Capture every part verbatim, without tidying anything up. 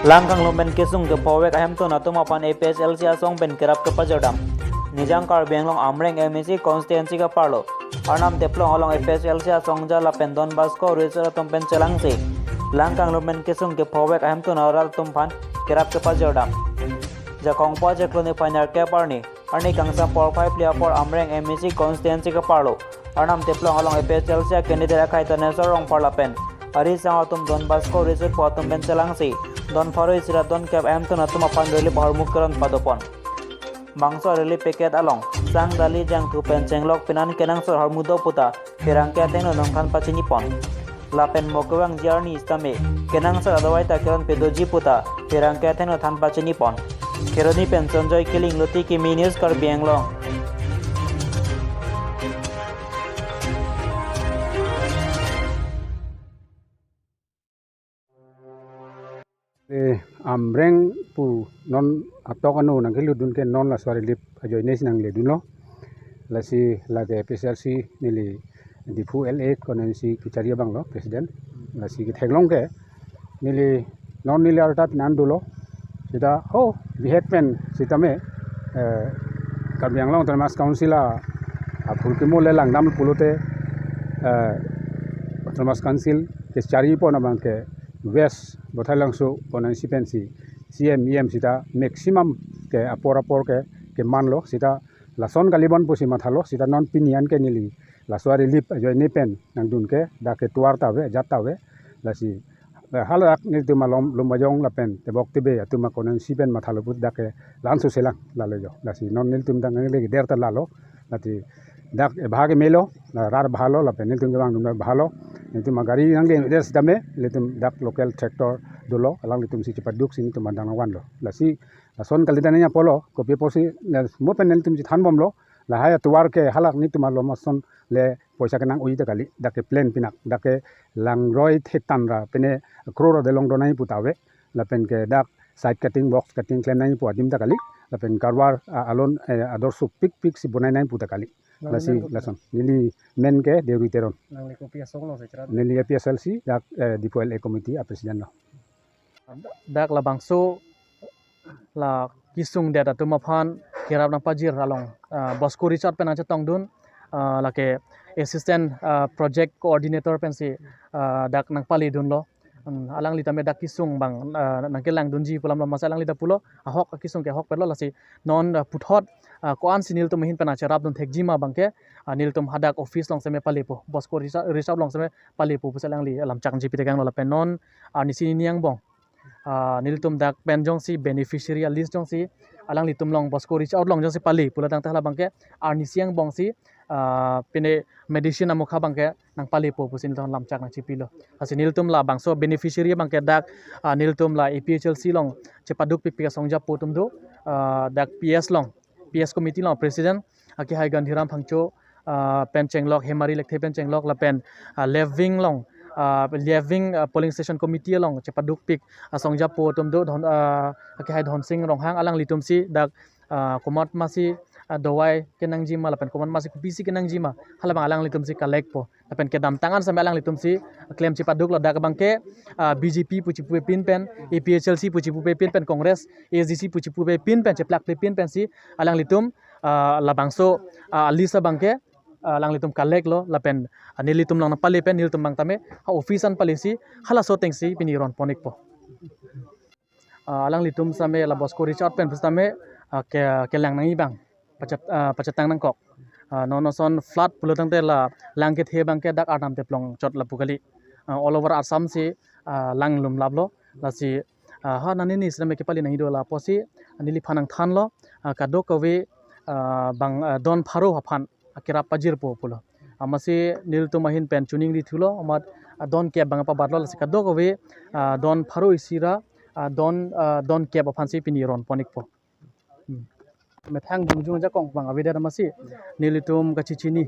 Langkanglo pen kesung kephovek ahemtun atum aphan A P H L C asong pen kerap kepajirdam. Nijang Karbi Anglong Amreng M A C constituency kaparlo Arnam Teplong along A P H L C asongja lapen Don Bosco Resort atum pen chelangsi Langkanglo pen kesung kephovek ahemtun arat atum aphan kerap kepajirdam. Jakong pa jaklo ni phanar kep arni, arni kangsam porphai phli apor Amreng M A C constituency kaparlo Arnam Teplong along A P H L C candidate akhai Taneswar Rongphar lapen ari sang atum Don Bosco Resort pu atum pen chelangsi don pharo isi ra don kep ahemtun atum aphan relief ahormu keron padopon. Bangso relief packet along sang, dali, jangthu pen chenglok pinan kenangsot ahormu do puta pherangke athengno nangthan pachinipon. Lapen mo kevangji arni sitame kenangsot adawai ta keron pedoji puta pherangke athengno than pachinipon. Kheroni pen Sanjoy Killing, Luti Kimi, News Karbi Anglong. Eh, Amreng pu non atok ano nangkelutdun ke non laso relief ajoine si nangledunlo. Lasi lake A P H L C neli Diphu L A constituency kechari abanglo president. Lasi ketheklong ke neli non neli arta pinan dolo. Sita ho bihek pen sitame, eh, Karbi Anglong Autonomous Council a, aphurkimo le langdam pulote, eh, Autonomous Council kechari pon abang ke West Baithalangso constituency pensi C M, E M sita maximum ke apor apor ke kemanlo, sita lason kalibon pusi mathalo, sita non pini an ke neli laso relief ajoine pen nangdun ke dak ke tovar ta ave, ajat ta ave, lasi, eh, halak nelitum alom Lumbajong lapen Tebok Tebe atum a constituency pen mathalo put dak ke lanso selang lalo jo. Lasi non nelitum dak nangle der ta lalo, lasi dak ebha ke melo, la rat bhalo, lapen nelitum kevangdun bhalo, nelitum agari nangle der sitame, nelitum dak local tractor dolo, alanglitum si chepaduksi nelitum adang nangvanlo. Lasi lason kalitan nya polo, kopi apotsi, la mo pen nelitum chethanbomlo, lahai atovar ke halak nelitum alom ason le poisa kenang-oi ta kali, dak ke plain pinak, dak ke langroi thetan ra pine crore adelong donai pu ta ave, lapen ke dak side cutting, box cutting klem nangji pu adim ta kali, lapen karwar, ah, alon, eh, ador supik pik si bonai nangji pu ta kali. Nang Lasi nang lason. Neli men ke Deuri Teron. Nangli kopi asong lo secara. Neli A P H L C dak, eh, Diphu L A committee a president lo. Dak labangso la kesung det atum aphan kerap nangpajir along, ah, Bosco Resort pen nangchetongdun, ah, lake assistant, ah, project coordinator pensi, ah, dak nangpaledunlo. Hmm, alangli tame dak kesung abang, ah, nangkelangdunji pu alam lo, masa alangli ta pulo, ahok kesung ke ahokpetlo, lasi non, ah, puthot, ah, ko-ansi nelitum ahin pen nangcherapdun thekji ma abang ke, ah, nelitum hadak office along seme palepo, Bosco Resort, Resort along seme palepo pusi alangli lamchak nangchipi tekanglo, lapen non, ah, arnisi hini angbong, ah, nelitum dak pen jongsi beneficiary a list jongsi alanglitum along Bosco Resort along jongsi pale pulo tangte hala abang ke arnisi angbongsi, ah, pine medicine amokha abang ke nangpalepo pusi nelitum lamchak nangchipilo. Lasi nelitum labangso beneficiary abang ke dak, ah, nelitum la A P H L C along chepaduk pikpik asong japo atum do, ah, dak P S along, P S committee along president akehai Gandhiram Phangcho, ah, pen chenglok, Hemari Lekthe pen chenglok, lapen, ah, left wing along, ah, left wing, ah, polling station committee along chepadukpik asong japo atum do, Dhon, ah, akehai Dhonsing Ronghang, alanglitum si dak, ah, komat masi, ah, dawai kenangji ma lapen komat masi kopisi kenangji ma, hala abang alanglitum si collect po. Lapen kedamtang an same alanglitum si klem chepaduklo, dak abang ke, ah, B J P pu chepupepin pen, A P H L C pu chepupepin pen, Congress, A S D C pu chepupepin pen, cheplaklepin pensi alanglitum, ah, labangso, ah, list abang ke, ah, alanglitum collect lo, lapen, ah, nelitum along nangpale pen nelitum abang tame ha office an palesi halaso atengsi pini ronpon-ikpo. Ah, alanglitum same la Bosco Resort pen pusitame, ah, ke, kelang nangji abang pachet-, ah, pachetang nangkok. Ah, non ason flood pulo tangte la lang kethe abang ke dak Arnam Teplong chot lapu kali. Ah, all over Assam si, ah, lang lumlaplo. Lasi, ah, ha nani ni sitame kepale nangji do, la apotsi neliphan nangthanlo, ah, kadokave, ah, bang, ah, don pharo aphan kerap pajirpo pulo. Amatsi nelitum ahin pen choningri thulo, amat, ah, don kep abang pabatlo, lasi kadokave, ah, don pharo isi ra, ah, don, ah, don kep aphansi pini ronpon-ikpo. Hmm. Methang dungjung ajakong abang avedet amatsi nelitum kachechini,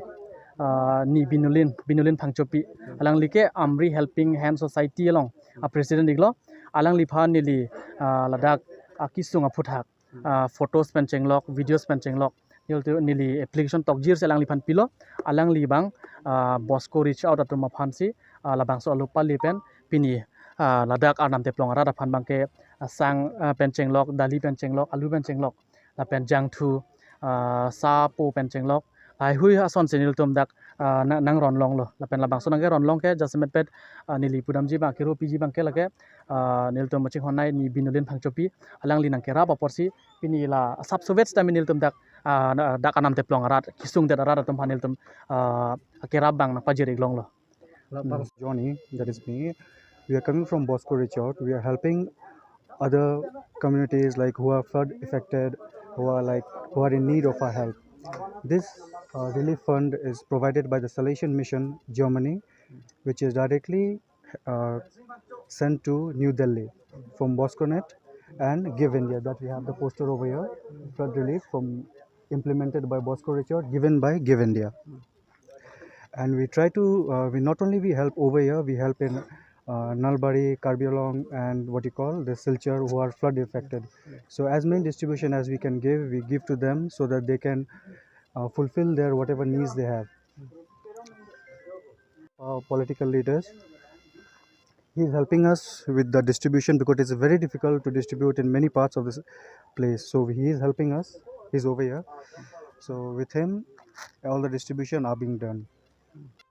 ah, ni Binulin, Binulin Phangchopi. Alangli ke Amri Helping Hand Society along a president iklo. Alangliphan neli, ah, ladak, ah, kesung aphuthak, ah, photos pen chenglok, videos pen chenglok, nelitum, neli application tokjirsi alangliphan pilo. Alangli abang, ah, Bosco Resort atum aphansi, ah, labangso alo pale pen pini, ah, ladak Arnam Teplong arat aphan abang ke, asang, ah, pen chenglok, dali pen chenglok, alu pen chenglok, lapen jangthu, ah, sapo pen chenglok, haihui asonsi nelitum dak, ah, na-, nangronlonglo. Lapen labangso nangkeronlong ke jasemet pet, ah, neli pudamji abang, kero piji abang ke lake, ah, nelitum machinghon nei ni Binolin Phangchopi, alangli nangkerap aporsi pini la asap suvet sitame nelitum dak, ah, na-, dak Anam Teplong arat, kesung det arat atum aphan nelitum, ah, kerap abang nangpajir-iklonglo. Johnny, that is me. We are coming from Bosco Resort. We are helping other communities, like, who are flood affected, who are, like, who are in need of our help. This, uh, relief fund is provided by the Salvation Mission Germany, which is directly, uh, sent to New Delhi from Bosconet and Give India. That we have the poster over here, flood relief from, implemented by Bosco Resort, given by Give India. And we try to, uh, we not only we help over here, we help in, uh, Nalbari, Karbi Anglong, and what you call the Silchar, who are flood affected. So as many distribution as we can give, we give to them so that they can, uh, fulfill their whatever needs they have. Uh, political leaders, he is helping us with the distribution because it's very difficult to distribute in many parts of this place. So he is helping us. He's over here. So with him, all the distribution are being done.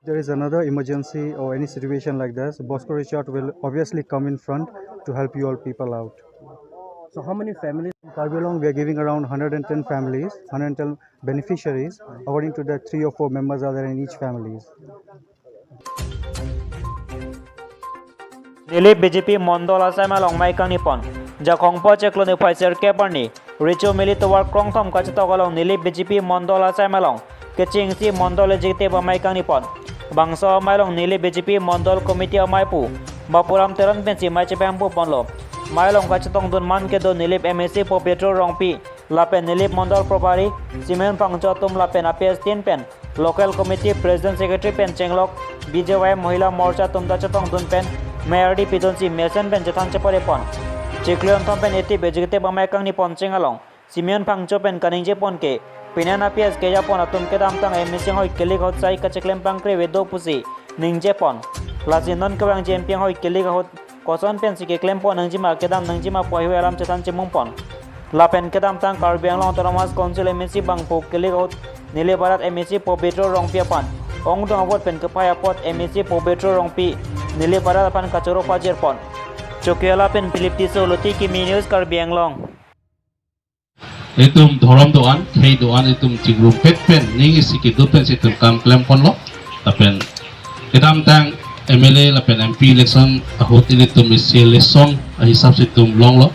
There is another emergency or any situation like this, Bosco Resort will obviously come in front to help you all people out. So how many families? In Karbi Anglong, we are giving around hundred and ten families, hundred and ten beneficiaries. According to the three or four members are there in each families. Nilip B J P Mondol achai malong mai kangni pon. Jakhongpo chiklo niphai sirkep arni, Richo Mili tovar krongthom kachetong along Nilip B J P Mondol achai malong kechengsi Mondol Executive amei kangni pon. Bangso amei along Nilip B J P Mondol Committee amei pu Bapuram Teron pensi mei chepangpu ponlo. Mei along kachetongdun man kedo Nilip M A C Pobitro Rongpi lapen Nilip Mondol Probari Simeon Phangcho atum lapen a-P S tin pen local committee president secretary pen chenglok B J Y Mohila Morcha atum ta chetongdun pen mei ardi pidunsi mesen pen chethan chepare pon. Chiklo kethom pen eighty executive amei kangni pon cheng along Simeon Phangcho pen kaningje pon ke, pini an a-P S keja pon atum kedamtang M A C ahoi kelik ahut sai kacheklem pangkre ave do pusi ningje pon. Lasi non kevangji M P ahoi kelik ahut koson pensi keklem pon nangjima, kedam nangjima pu ahoi alam chethan chemung pon. Lapen kedamtang Karbi Anglong Autonomous Council M A C bangphu kelik ahut Nilip arat M A C Pobitro Rongpi aphan ongdung avote pen kepai apot M A C Pobitro Rongpi Nilip arat aphan kachoro pajir pon. Chokihola pen Philip Tisso, Luti Kimi News, Karbi Anglong. Itum dhorom do-an, khei do-an, itum chingrumpet pen, ning isi kedo pensi itum kam klem ponlo. Lapen kedamtang M L A lapen M P election ahut ilitum isi election ahisap si itum longlo,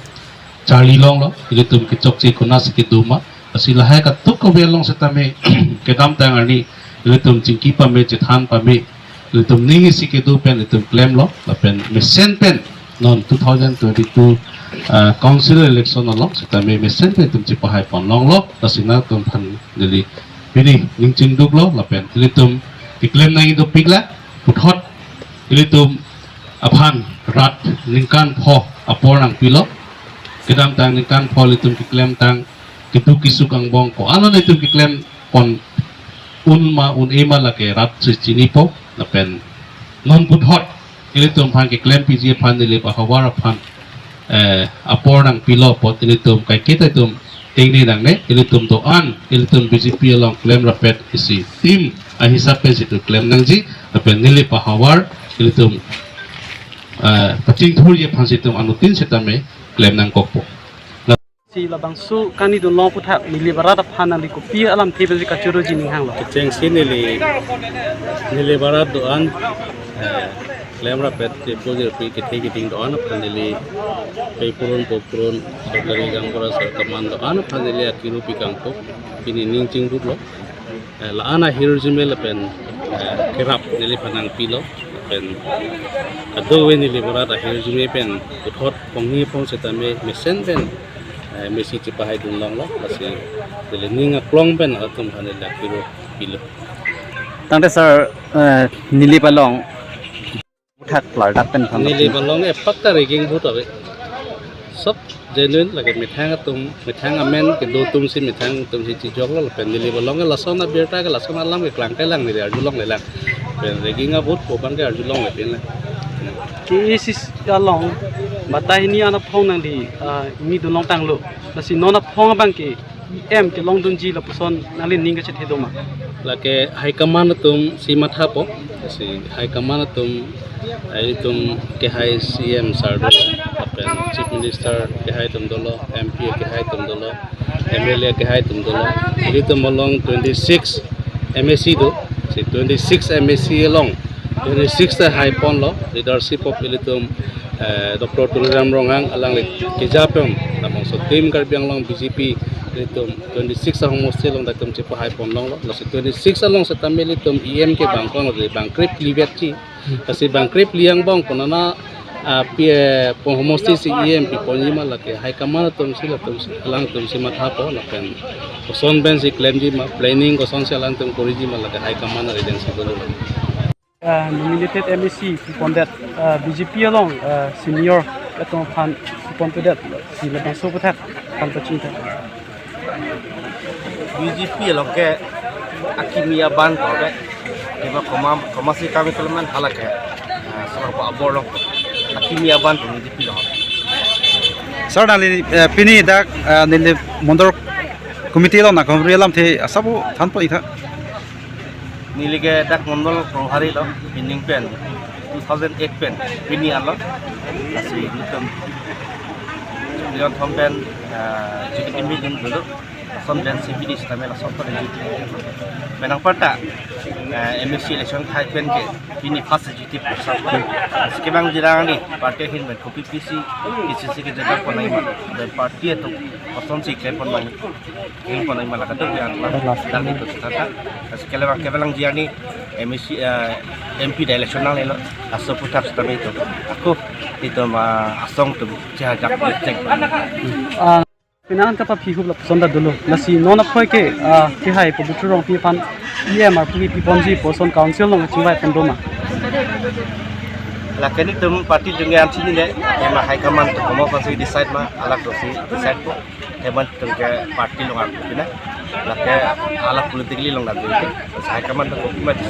charli longlo, ilitum kechokche konatsi kedo ma. Lasi lahai katuk kave along setame kedamtang arni ilitum chingki pame, chethan pame, ilitum ning isi kedo pen ilitum klemlo, lapen mesen pen non two thousand twenty-two, ah, council election along setame mesen pen ilitum chepahai pon longlo. Lasi nangtum aphan neli pini ning chingduklo, lapen ilitum keklem nangji dopiklo, puthot ilitum aphan rat ningkan pho apor nangpilo. Kedamtang ningkan pho ilitum keklemtang keduk kesuk angbong ko-an ilitum keklem pon un ma un-e ma lake rat si chinipo. Lapen non puthot ilitum aphan keklem piji aphan Nilip ahavar aphan, eh, apor nangpilo apot ilitum kaiketa itum tengne nangne, ilitum do-an, ilitum B J P along klem rapet isi team ahisap pensi itum klem nangji, lapen Nilip ahavar ilitum, eh, pachingthurji aphan si itum anuttin setame klem nangkokpo. Si labangso kaningje dun long aputhak Nilip arat aphan nangli kopi alamthe pensi kachoroji ning hanglo? Kechengsi neli Nilip arat do-an, eh, klem rapet chepo jirpi kethe keding do-an aphan neli pei purun po purun, sorkari gaonbura sarkar aman do-an aphan neli akiru pi kangkok, pini ning chingduklo. Eh, la-an ahirjume lapen, eh, kerap neli aphan nangpilo, lapen kadokave Nilip arat ahirjume pen puthot pongni pong setame mesen pen, eh, mesen chepahai dun longlo, lasi neli ning aklong pen atum aphan neli akiru pilo. Tangte sir, eh, Nilip along thak klardak pen than Nilip along epak ta rigging ahut ave. Sob genuine lake methang atum, methang amen kedo atum si methang atum si chijoklo, lapen Nilip along ke lason abirta ke lason alam ke klangkle lang neli arjulongle lang. Pen rigging ahut ko aphan ke arjulongle pinlang. K A C C along batai hini an aphong nangli, ah, ingni dun longtanglo. Lasi non aphong abang ke E M kelongdunji lapuson nangli ning kachethe doma? Lake high command atum si mathapo, si high command atum, ah, itum kehai C M sir do, lapen Chief Minister kehai atum dolo, M P kehai atum dolo, M L A kehai atum dolo. Ilitum along twenty-six M A C do, si twenty-six M A C along twenty-six ta haiponlo, leadership of ilitum, eh, Doctor Tuliram Ronghang alangli keja pen, labangso team Karbi Anglong B J P ilitum twenty-six ahomosti along datum chepahaiponlonglo. Lasi twenty-six along setame ilitum E M ke bang kong, bang krip livet chi. Lasi bang krip liang bang konana, ah, pi, eh, pon homosti si E M piponji ma, lake high command atum si latum si, alangtum si mathapo, lapen koson pen si klemji ma, planning koson si alangtum koriji ma, lake high command arideng si dolo. Ah, nominated M A C pipondet, ah, B J P along, ah, senior atum aphan piponpedet, si labangso aputhak aphan pachini tha. B J P along ke akimi aban ko ke, keba koma, koma si kami kelemen hala ke, ah, selang ko abor long akimi aban ko B J P along. Sir, nangli, eh, pini dak, eh, neli mondol committee along nangkehumri alamthe asap pu thanpo itha. Neli ke dak mondol kronghari lo, pining pen, two thousand eight pen, pini anlo, lasi nelitum, nelitum thom pen, ah, J K T M dun dulu, lason pen C B D setame lason pen J K T M. Menang parta, ah, M A C election thai pen ke, pini first J T P sa. Lasi kevang jirang ni, party ahin pen, kopi pisi, K C C ke jaga pon nangji ma, dan party atum, kosonsi klem pon nangji. Ingpon ai malak atum yang telah sedang itu tata. Terus kalau kevang jirang ni M A C, eh, M P election nanglelo, laso aputhak setame itu. Ako itu ma asong atum chehajak cek. Ah, penang kapaphihup lapuson ta dolo. Lasi non aphoi ke, ah, kehai Pabitra Rongpi aphan E M arpu piponji pu ason council along kachingvai pon doma? Lake nelitum party atum ke an chinine, ema high command atum komat aphansi decide ma, alangtum si decide po. Hemen atum ke party along arpu pina. Lake alang politically along nang jengke. High command atum kopi mati.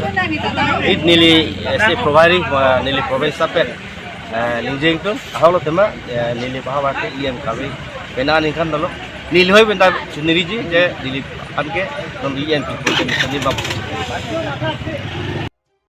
It neli, eh, si provide, eh, neli provide sapen. Eh, ningjeng atum, ahok lo tema, eh, neli bahawa ke E M kave. Pena ningkan dolo. Neli hoi benda suniriji, je neli aphan ke, non E M people ke neli bab.